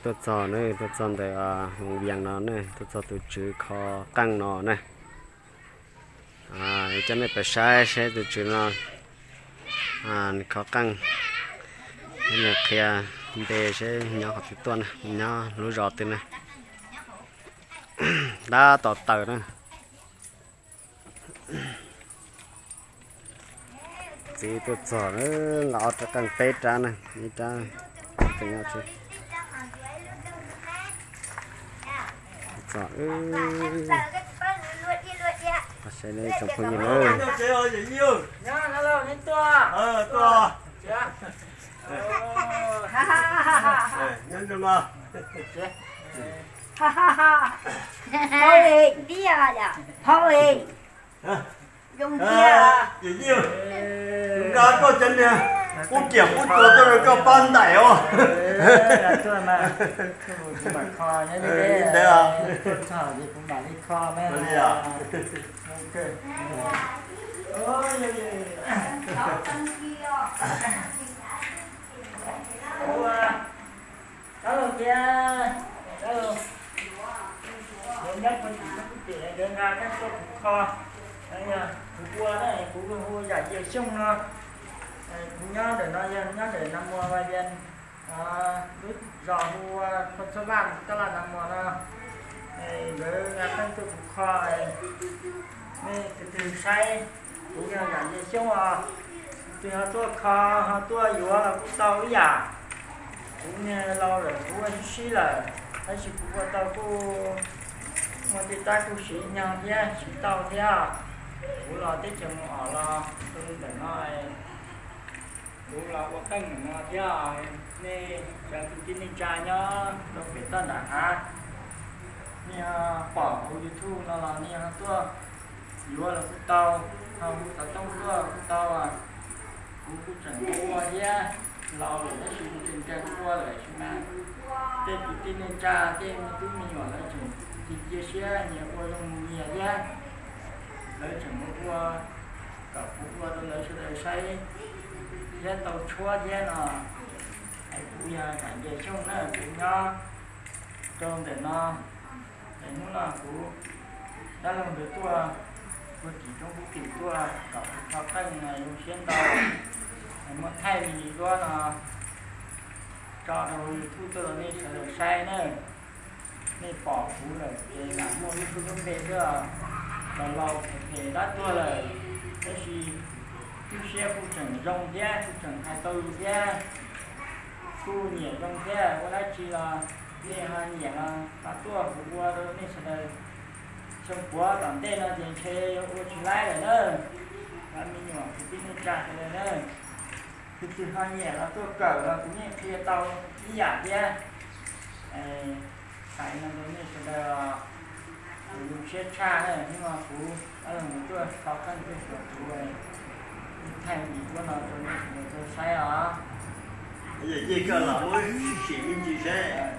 Tuaj txog na, tuaj txog ntawm Hoo Vias no na, tuaj txog tus tswv kho qeej no na. Coj nej pais saib seb tus tswv no kho qeej, nws qhia npe seb nyob qhov twg tuaj na, nyob lub zos twg na. Tab tom tawm na. Txiv tuaj txog na, nqa ob rab qeej peb rab na, ib rab tseem nyob tsev. Txog, saib nej tsoom phooj ywg na. Nqa koj cov niag qub kiam qub tsuag tuaj rau koj pab ntaim os. Ntev os. Rov los thiab, rov los. Lawv nyob puag tim tsob pem, lawv nqa qeej tuaj kuv kho. Kuv ua na, kuv hu Yam Yias Xyooj no. Kuv nyob ntawm no yog nyob ntawm Nas Muas Vaj Vias, lub zos hu ua Phoo Txhab Vaj, Tab Laj Nas Muas no. Lawv nqa qeej tuaj kuv kho, nej tus twg saib, kuv yog Yam Yias Xyooj os. Tus twg ho tuaj kho, ho tuaj yuav los kuj tau ib yam. Kuv niag laus lawm, kuv ua sib sib lawm, tab sis kuv ua tau kuj muaj tej tab kuj siv nyog thiab siv tau thiab. Kuv los teb chaws Moos Os los rau ntawm no, kuv los ua qeej ntawm no thiab. Nej cov kwv tij neej tsa nyob rau pem toj nram hav, nej pom kuv YouTube no los nej ho tuaj yuav los kuj tau, ho hu xov tooj tuaj kuj tau. Kuv kuj tseem ua thiab, laus lawm tab sis kuv tseem ncaws ua lawm sis mas tej kwv tij neej tsa tej me tub me nyuam lawv tseem cia siab nyias ua zoo mus nyias thiab. Lawv tseem ua ua kom kuv ua rau lawv sawv daws saib thiab tau tshuab thiab no. Es kuv yog Yam Yias Xyooj na, kuv nyob rau ntawm no. Es hnub no kuv dab laug ntawd tuaj puag tim roob Hub Tim tuaj kom kuv kho qeej zoo siab ntau, es muab thaij li duab no tso rau YouTube tuaj rau nej sawv daws saib na. Nej pom kuv lawm ces lam muaj lub suab lub npe xwb, los laus phem phem dab tuag lawm, tab sis lub siab kuj tseem zoo thiab kuj tseem hais tau lus thiab, kuj nyiam zoo thiab. Ua dab tsi los nej ho nyiam los ho tuaj kuv ua rau nej sawv daws. Xyoo puav tom ntej no ces ntshe yuav ua tsis laib lawm na. Cov me nyuam kwv tij neej tsa sawv daws na, tus twg ho nyiam los tuaj kawm los kuv yeej qhia tau ib yam thiab. Hais no rau nej sawv daws, kuv zoo siab tshaj na, hnub no kuv dab laug ntawd tuaj kho qeej tuaj xyuas kuv, thaij me ntsis duab no rau nej sawv daws tau saib os. Yog cej koj los muab sim me ntsis saib.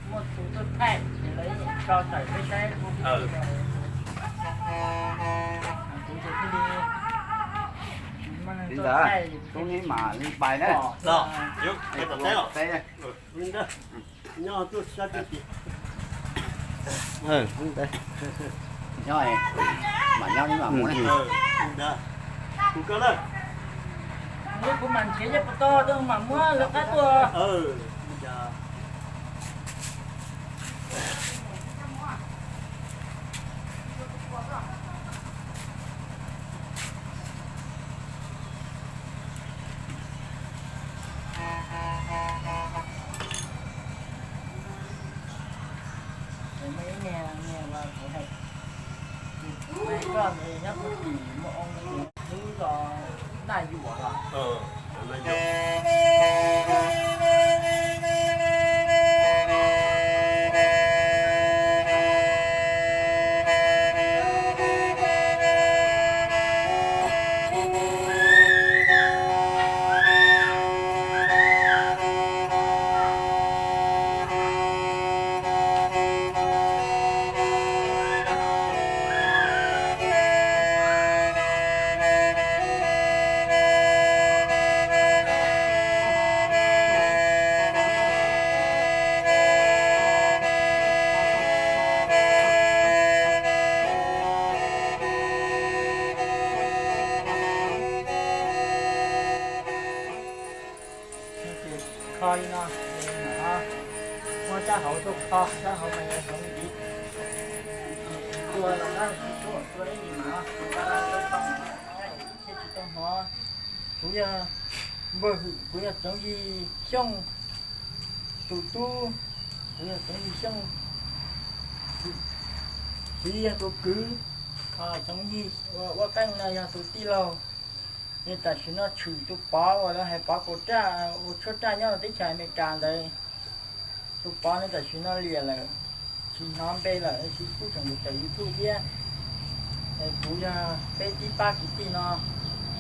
Muaj tus tuaj thaij ces lawv tso tawm peb saib. Kuv ces thiaj li, kuv neb mam li pais na. Nyob, nyob, mam nyob, neb mam mus. Kuv koj na. Kuv mam nrhiav coj puas tau, mam muab lawv qab tuaj. Muaj ib niag, niag los kuv hais, kuv hais koj ntawd nyob puag tim muaj oo, hlub los Naj Yuam los. Kho li no, muab sab hauv tuaj kho, sab hauv mas yog hauv ntxiv. Tua los na, tua ib yim mas, tua thiaj tsis tau hnov. Kuv yog Npuag Hwm, kuv yog Txoov Yig Xyooj tus tub, kuv yog Txoov Yig Xyooj, kuv yog tus kwv, Txoov Yig uas ua qeej no yog tus tij laug. Es tam sim no tshwm tus pov uas lawv hais pov kaum raj ua tshuab raj nyob rau teb chaws Amelikas ntawd. Tus pov no tam sim no liam lawm, tsis hnov npe lawm, tsis kuj tseem tawm YouTube thiab. Es kuv yog peb tib pab kwv tij no,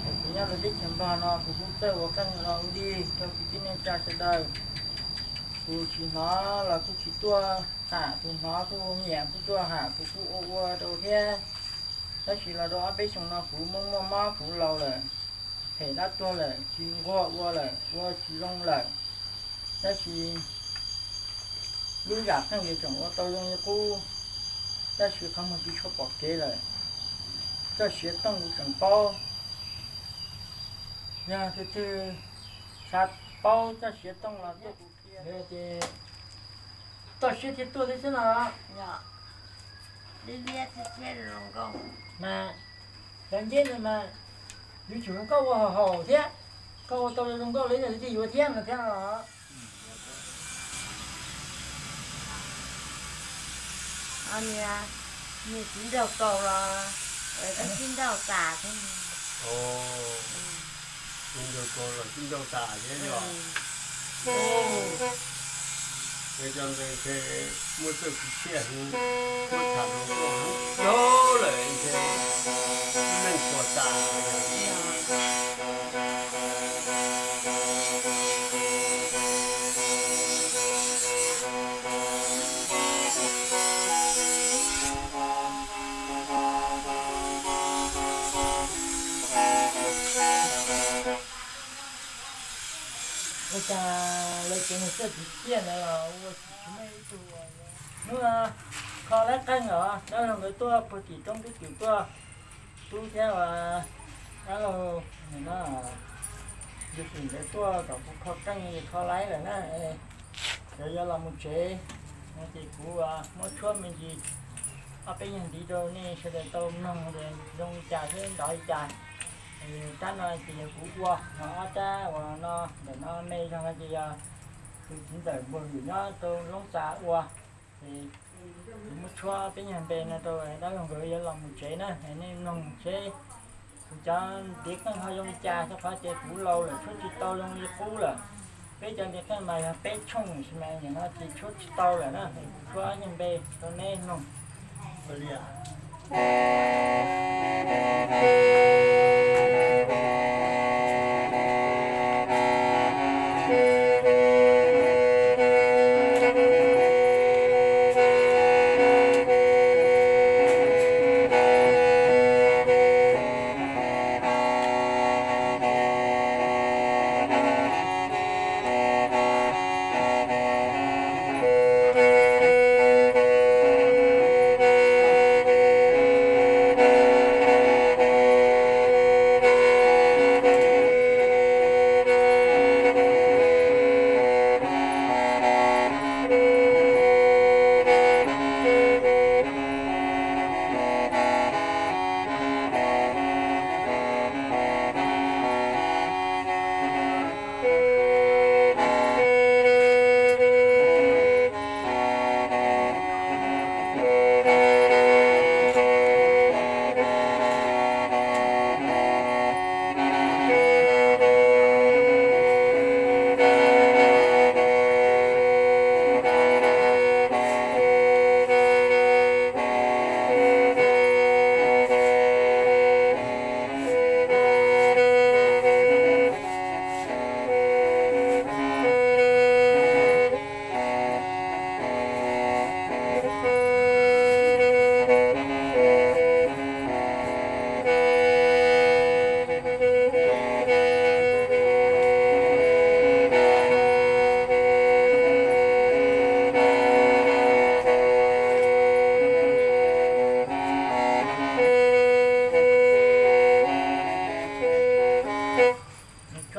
es kuv nyob rau teb chaws Nplog no kuv kuj txawj ua qeej los ua dig rau kwv tij neej tsa sawv daws. Tus tsis hnov los kuj tsis tuaj ham, tus hnov kuj nyiam kuj tuaj ham, kuv kuj ua ua rau thiab. Tab sis los rau ob peb xyoos no kuv muaj muaj mob, kuv laus lawm, phem dab tuag lawm, tsis nquag ua lawm, ua tsis zoo lawm. Tab sis lub zam qeej yuav tseem ua tau zoo li qub, tab sis qhov muag tsis tshua pom kev lawm. Txoj siav tooj kuv tseem paub, yog tus twg xav paub txoj siav tooj los tuaj kuv qhia. Ces toj siab thiaj tuaj thiab xwb no. Mas cov nceb no mas yuav tsum zoo nkauj ua haum haum thiab, koj ua tau zoo nkauj li no thiaj yuav thiab no thiab los. Niag, niag txiv nraug kaus los, txiv nraug tas thiab. Txiv nraug kaus los txiv nraug tas thiab yog. Cov ntawd ntshe muaj txoj kwv txhiaj heev, muab tham rau koj heev lawm ntshe ib leeg puas tas. Ua cas lawv cov niag txawj kwv txhiaj ntawd los ua tsis muaj ib tug. Hnub no kho laib qeej los dab laug nkawd tuaj puag tim roob tub twm tuaj, tub thiab dab laug no, yus tim nkawd tuaj kom kuv kho qeej es kho laib lawm na. Nkawd yuav los mus tsev no ces kuv muab tshuab me ntsis ob peb nyuag ntiv rau nej sawv daws tau mloog zoo li cas thiab nrov li cas. Rab no ces yog kuv ua, ho ob rab uas no ntawm no me zog no ces yog tus txiv ntxawm Npuag Hwm nyob rau Loob Xas ua. Ces kuv muab tshuab peb nyuag npe no rau dab laug nkawd yuav los mus tsev na, nej mloog seb kuv cov ntiv qeej ho zoo li cas, rau qhov tias kuv laus lawm tshuab tsis tau zoo li qub lawm. Peb cov ntiv qeej mas yog peb tshooj sis mas nim no ces tshuab tsis tau lawm na, kuv tshuab nyuag npe rau nej mloog.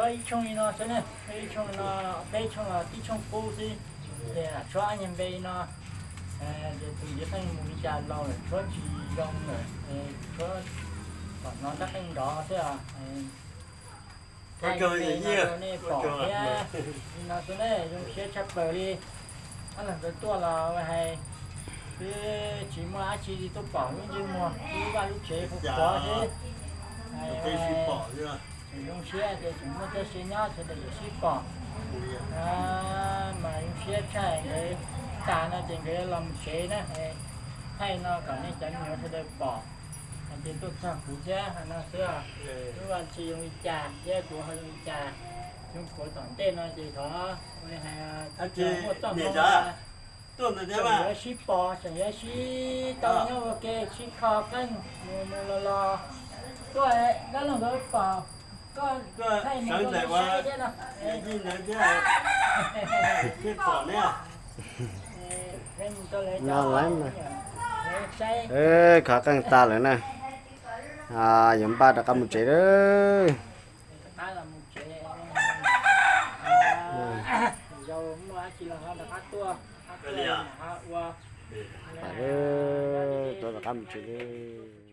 Ib tshooj li no xwb ne, ib tshooj no, peb tshooj los tib tshooj qub xwb, ces tshuab nyuag npe li no, ces tus ntawd pheej mus li cas los lawm, tshuab tsis zoo lawm, tshuab kom hnov nrab qeej nrov xwb os. Thaij li no rau nej pom thiab, li no xwb ne, zoo siab tshaj plaws li. Ob leeg nkawd tuaj los hais, twb tsis muaj dab tsi li, tuaj pom lub ntsej muag, lub vaj lub tsev qhuav qhuav xwb. Tseem zoo siab tias tseem muaj txoj sia nyob, sawv daws yuav sib pom. Mas zoo siab tshaj, nkawd tas no ces nkawd los mus tsev na. Thaij no kom nej cov me nyuam sawv daws pom hais tias tuaj txog kuv thiab no xwb. Lub vaj tsev zoo li cas thiab kuv ho zoo li cas, zoo kuv tom ntej no ces thov muaj txoj hmoo yuav sib pom, tseem yuav sib tau nyob ua ke, sib kho qeej mus mus los los. Tuaj dab laug nkawd pom koj thaij mus rau lawv saib thiab no. Kho qeej tas lawm na, yuav npaj rov qab mus tsev lawm. Tuaj rov qab mus tsev lawm.